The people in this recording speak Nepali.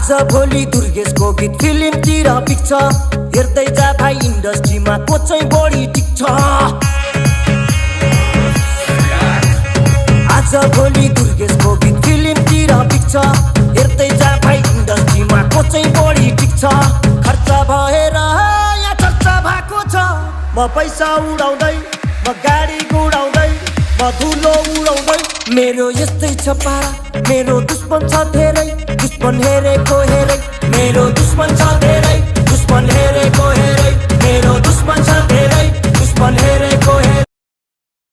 आज भोलि दुर्गेशको गीत फिल्मतिर पिक्छ हेर्दै जा भाइ इन्डस्ट्रीमा को चाहिँ बढी टिक्छ आज भोलि दुर्गेशको गीत फिल्मतिर पिक्छ हेर्दै जा भाइ इन्डस्ट्रीमा को चाहिँ बढी टिक्छ खर्च भएर यहाँ चर्चा भएको छ म पैसा उडाउँदै म गाडी गुडाउँदै म धुलो उडाउँदै मेरो यस्तै छ पारा मेरो दुश्मन छ धेरै दुश्मन हेरेको हेरै मेरो दुश्मन छ धेरै दुश्मन हेरेको हेरै मेरो दुश्मन छ धेरै दुश्मन हेरेको हेरै